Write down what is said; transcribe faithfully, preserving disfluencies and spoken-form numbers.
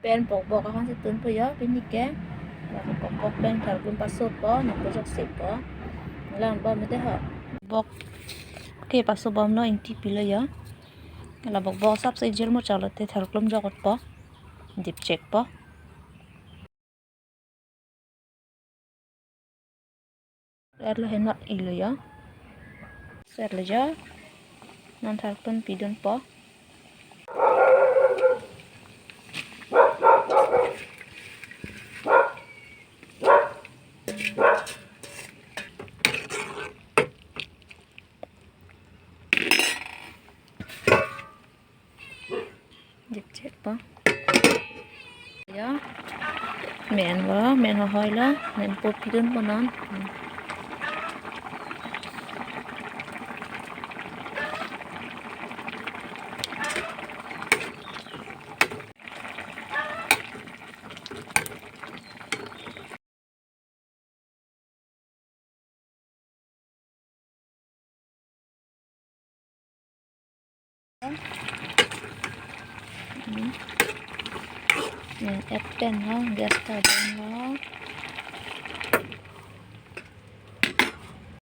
Pen bokbok ahan si tunpo jo, pini ke. Laso bokbok pen tharklum pasopo, nangpo jok sepo. Lang bom mete ho. Bok ke pasobomlo, ingti pilo jo. La bokbok asap si jil mo chalo te tharklum jok-otpo. Dipchekpo. Erlo henot ilo jo. Serlo jo. Non tharklum pidunpo. Dipchekpo. Jo. Men bo, men hohoilo, men po pidunpo non. Hmm. Hmm, et pen ho, gas ta on lo.